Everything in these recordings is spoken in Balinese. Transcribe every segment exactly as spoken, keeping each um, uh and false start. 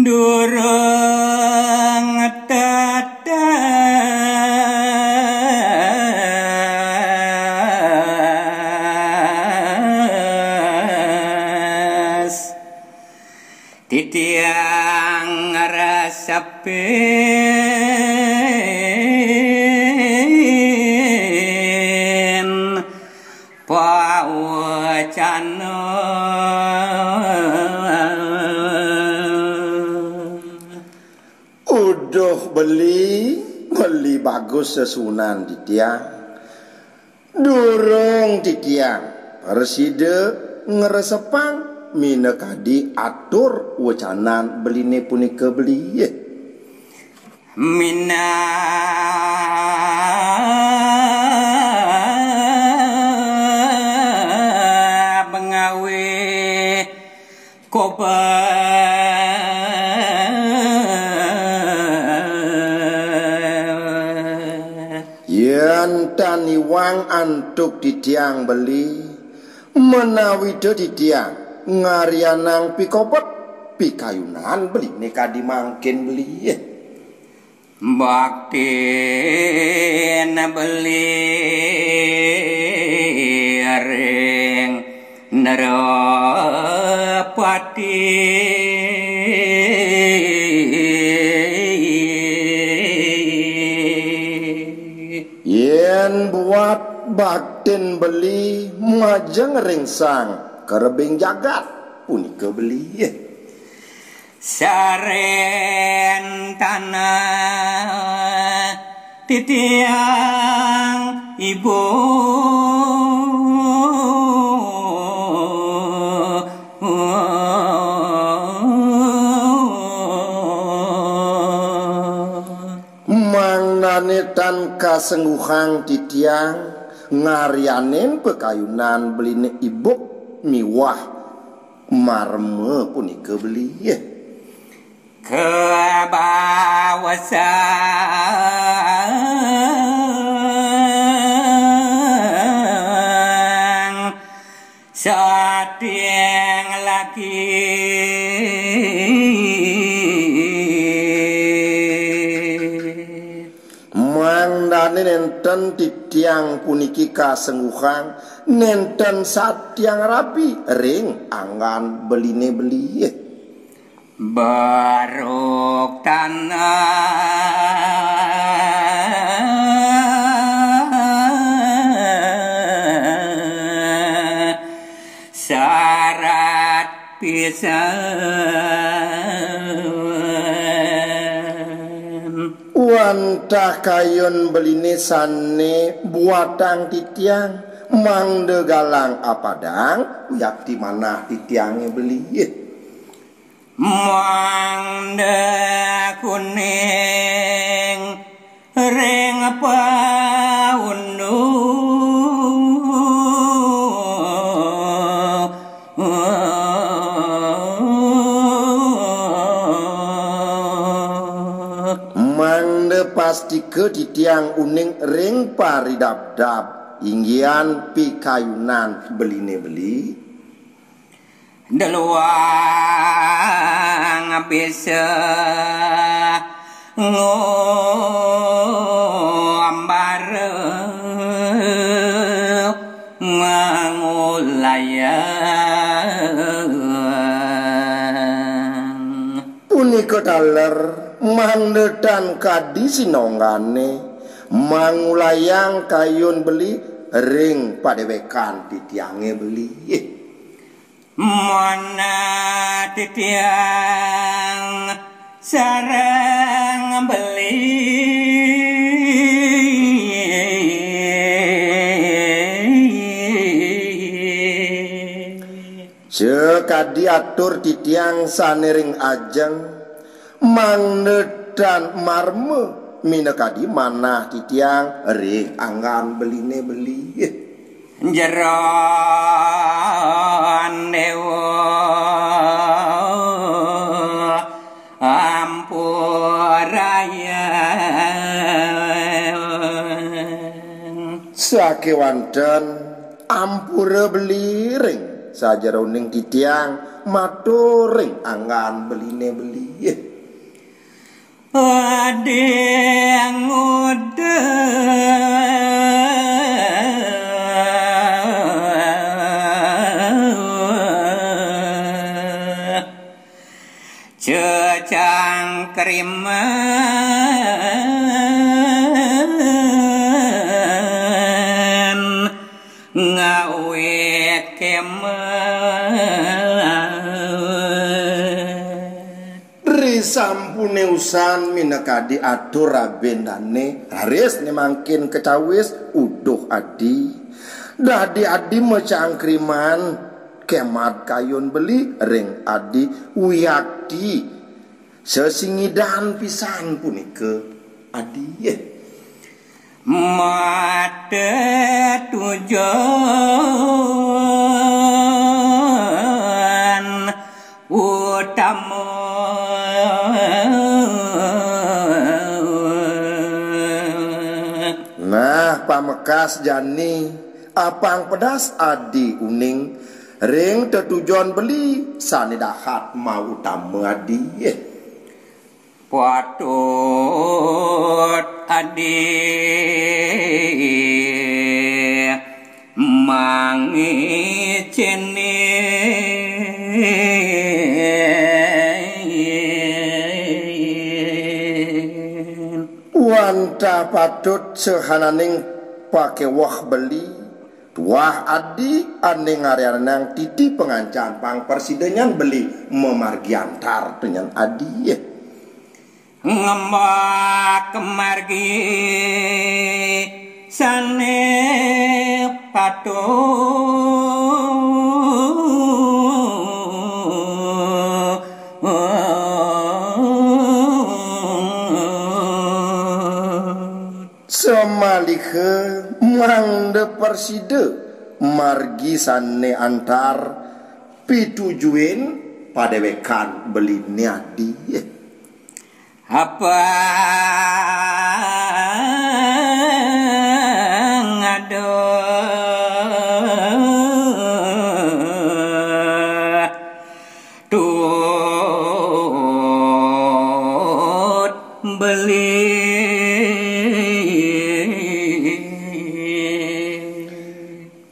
Durung tetes titiang ngrasepin pawecana. Uduh beli, beli bagus sesuunan titiang. Durung titiang prasida ngresepang minakadi atur wecanan beline punika beli. Minab ngawe kobet. Yen tan iwang antuk titiang beli, menawita titiang ngaryanang pikobet pikayunan beline kadi mangkin beli. Baktin beli ring Nerapati. Yen buat baktin beli majeng ring Sang Kerebing Jagat punika beli. Sareng tanah titiang ibu. Mangdane tan kasengguhang titiang ngaryanin pakayunan beline ibuk miwah marma punika beli. Kabawasang sating laki. Mangdane nenten titiang puniki kasengguhang, nenten satiang rabi ring anggan beline beli. Baruk tanah sarat pisan. Wantah kayun beline sane buatang titiang, mangda galang apadang wiakti manah titiange beli. Mangda kuning ring paunduh. Mangda pastika titiang uning ring paridabdab, inggihan pikayunan beline beli. Deluang bisa ngombara ngulayang. Punika taler mangda tan kadi sinonggane mangulayang kayun beli ring padewekan titiange beli. Manah titiang sareng beli. Sakadi atur titiang sane ring ajeng, mangda tan marma minakadi manah titiang ring anggan beline beli. Jero dewa ampurayang. Sakewanten ampura beli ring sajeroning titiang Matur ring anggan beliné beli. Risampuné usan minakadi atur abin dané, raris né mangkin kacawis, uduh adi. Dadi adi macangkriman kemad kayun beli ring adi wiakti. Sesingidan pisan punika adi. Nah, pamekas jani, apang pedas adi uning ring tetujon beli sané dahat mautama adi. Wantah patut sahananing pakéweh beli, tuah adi ané ngaryanang titi pangancan pang prasida nyan beli mamargi antar to nyan adi. Samaliha mangda prasida margi sané antar pitujuin padéwékan beliné adi.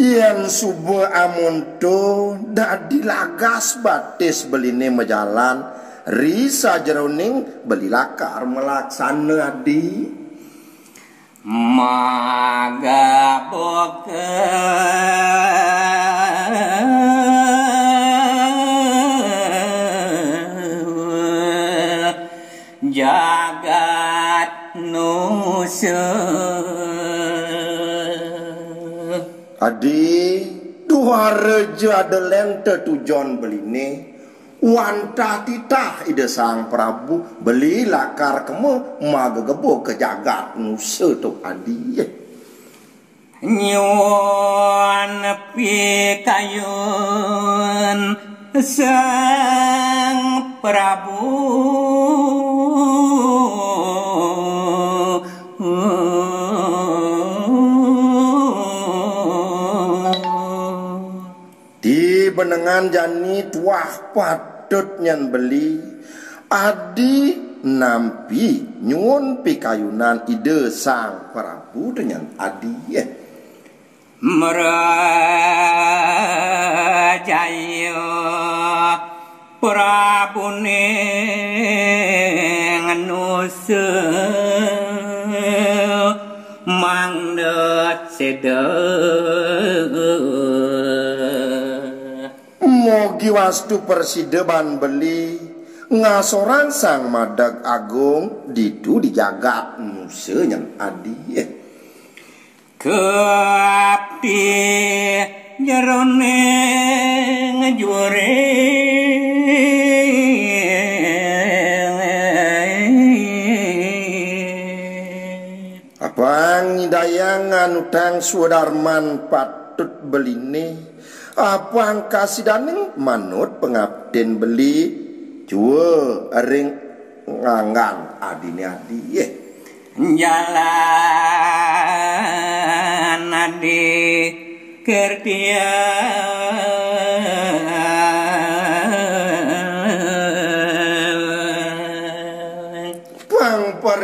Yén suba amonto dadi lagas batis beliné majalan, ri sajeroning beli lakar malaksana adi. Adi, duara ja ada lén tetujon beliné, wantah titah Ida Sang Prabu, beli lakar kema magegeba ka jagat nusa to adi. Ti benengan jani tuah patut nyan beli, adi nampi nyuun pikayunan Ida Sang Prabu to nyan adi. Mogi wastu prasida ban beli ngasorang Sang Madeg Agung ditu di jagat nusa nyan adi. Apang nyidayang nganutang swadarman patut beliné, apang kasidaning manut pangaptin beli, jua ring nganggan adiné adi.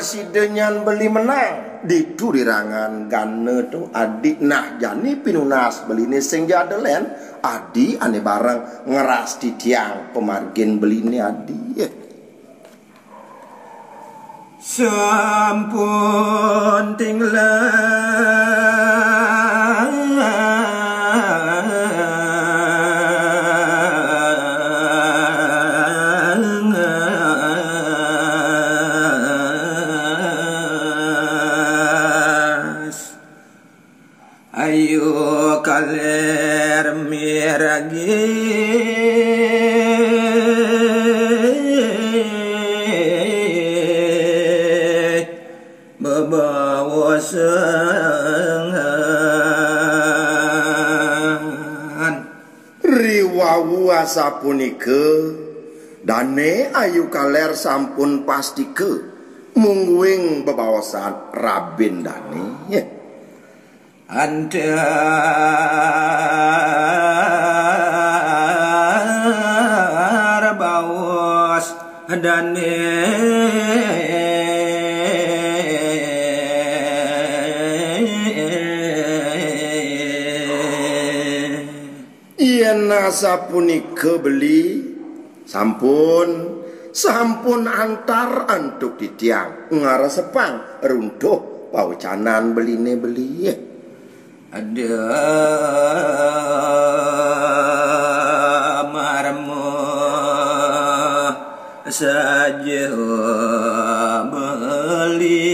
Sida nyan beli menang, ditu dirangan gana tu adi. Nah, jani pinunas beliné sing ja ada lén, adi ané bareng ngras titiang pamargin beliné adi. Sampun tinglas. Ayu kaler miragi bebaosan. Riwau asapunika, dané Ayu Kaler sampun pastika mungguing bebaosan rabin dané. Antar baos dané. Yén asapunika beli, sampun, sampun antar antuk titiang ngaresepang runtuh pawecanan beliné beli. Ada marma saja beli.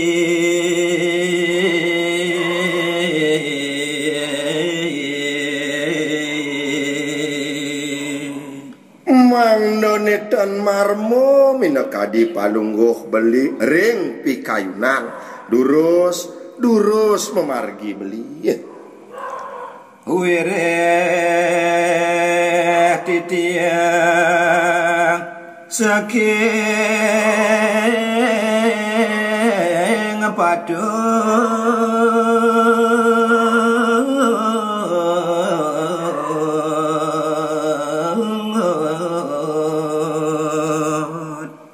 Mangdané tan marma minakadi palungguh beli ring pikayunan, durus, durus mamargi beli. Wiréh titiang saking patut.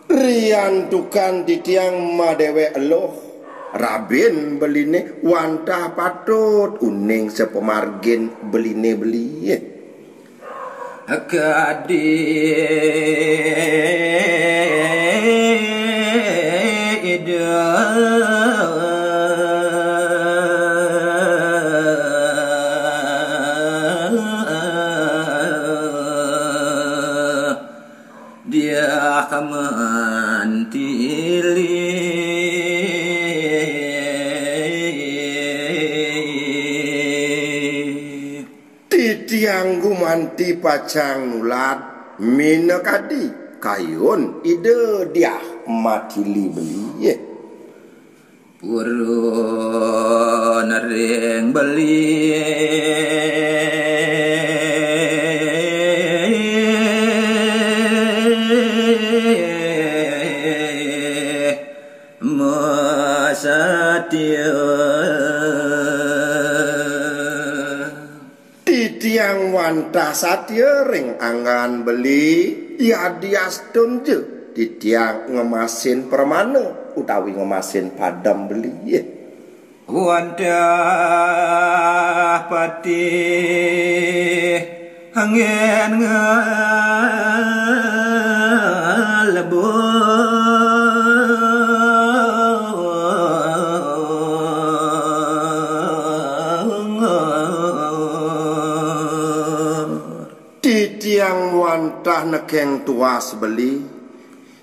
Riantukan titiang madéwék eluh, rabin beliné wantah patut uning sapamargin beliné beli. Kadi Ida Diah Mantili. Titiang gumanti pacang nulat minakadi kayun Ida Diah Mantili beli. Purun ring beli masatia. Titiang wantah satia ring anggan beli, yadiastun ja titiang ngemasin pramana utawi ngemasin padem beli. Wantah patih angin ngalebur. Titiang wantah nekeng tuas beli,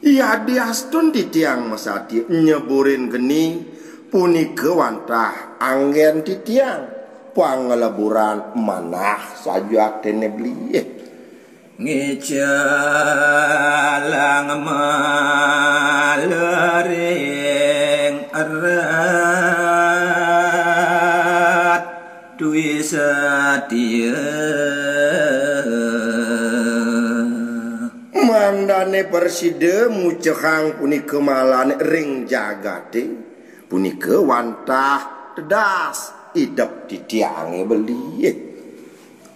yadiastun titiang masatia nyeburin geni, punika wantah anggén titiang pangleburan manah sajaktiné beli. Ngicalang malering erat dwi satia. Mangdané prasida mucehang punika malané ring jagaté, punika wantah tedas idep titiangé beli.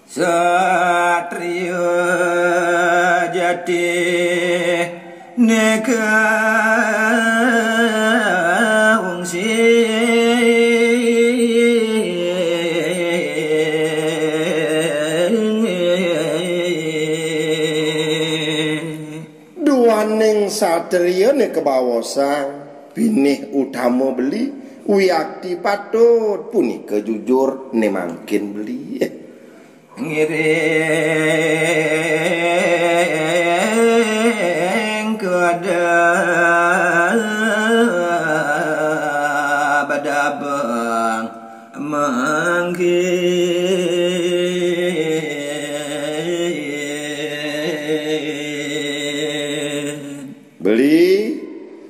Satria jati nika Triyane kabaosang, pinih utama beli, wiakti patut punika jujur ne mangkin beli. Ngiring kada badabang mangkin. Beli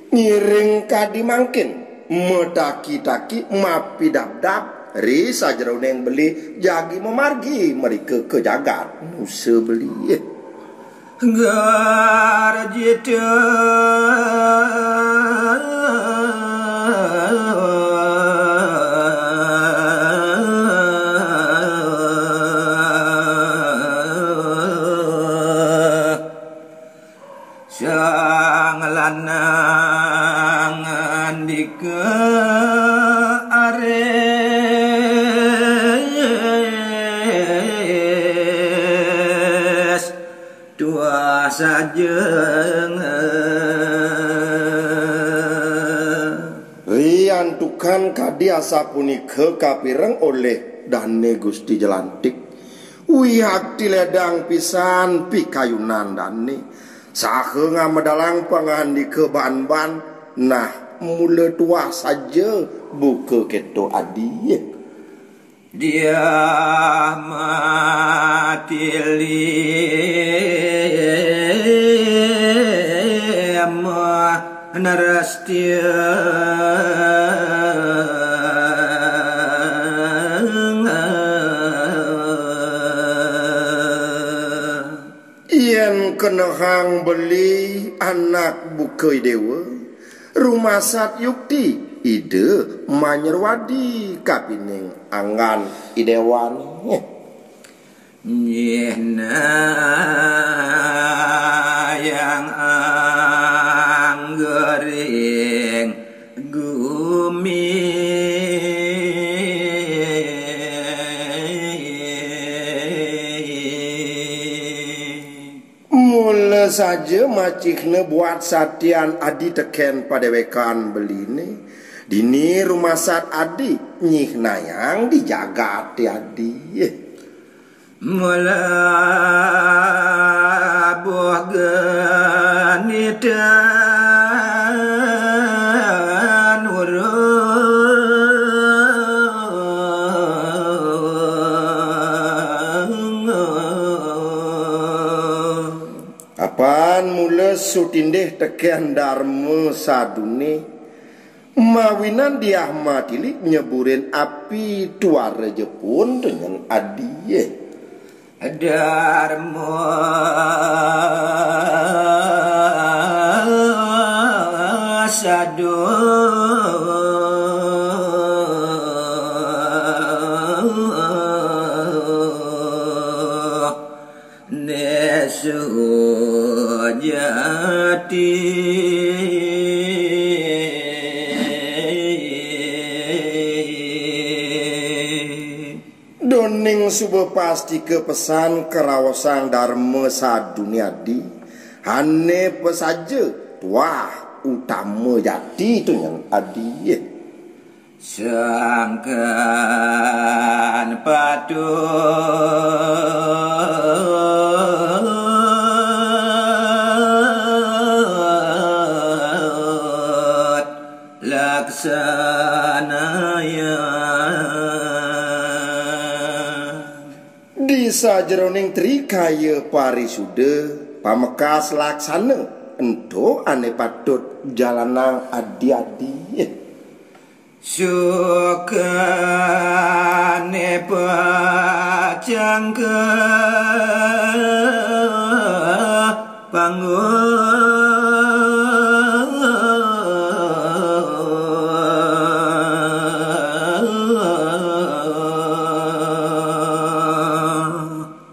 ngiring kadi mangkin, mataki-taki, mapidabdab, ri sajeroning beli jagi mamargi mrika ka jagat nusa beli. Garjita Sang lanang andika aris, tuah saja. Riantukan kadi asapunika kapireng olih Dane Gusti Jelantik. Wiakti ledang pisan pikayunan dane. Saha ngamedalang pangandika ban-ban, nah, mula tuah saja buka keto adi. Dia matili nerastia. Yen kenehang beli anak buka idewa, rumasat yukti Ida manyerwadi kapining anggan idewane. Nyinayang anggering gumi. Mula saja macihna buat satian adi teken padewekan beline, dini rumasat adi nyihnayang di jagate adi. Melabuh genitan urung. Apan mula sutindih teken darma sadune, mawinan diah matili nyeburin api tuara jepun dengan adie. Darma sadu. Nesu jati. Doning suba pastika pesan karaosang darma sadune adi, ane pasaja tuah utama jati tunyang adi. Sangkan patut laksanayang. Di sajeroning trikaya parisuda, pamekas laksana, ento ane patut jalanang adi-adi. Sukane pacangka panggung.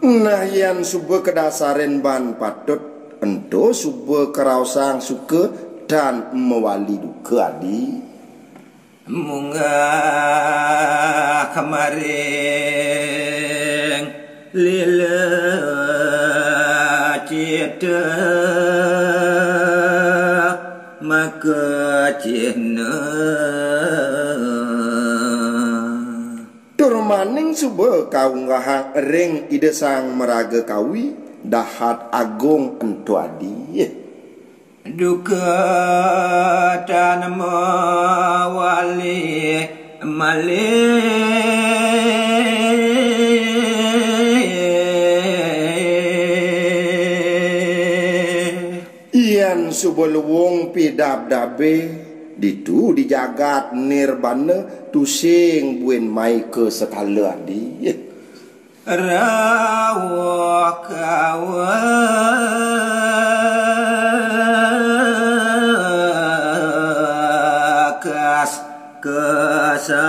Nah, yan suba kadasarin ban patut, ento suba karaosang suka tan mawali duka adi. Munggah kamaring lila cita. Kecihna. Tur maning suba kaunggahang ring Ida Sang Maraga Kawi dahat agung ento adi. Duka tan mawali malih. Yan suba luung pidabdabe ditu di jagat nirbana tusing buin mai ka sekala adi. Rauh kawekas kasemengat.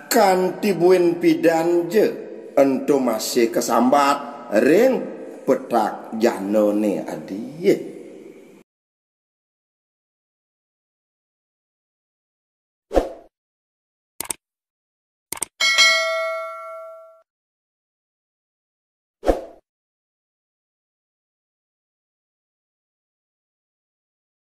Kanti buin pidan ja ento masih kasambat ring petak janane adi.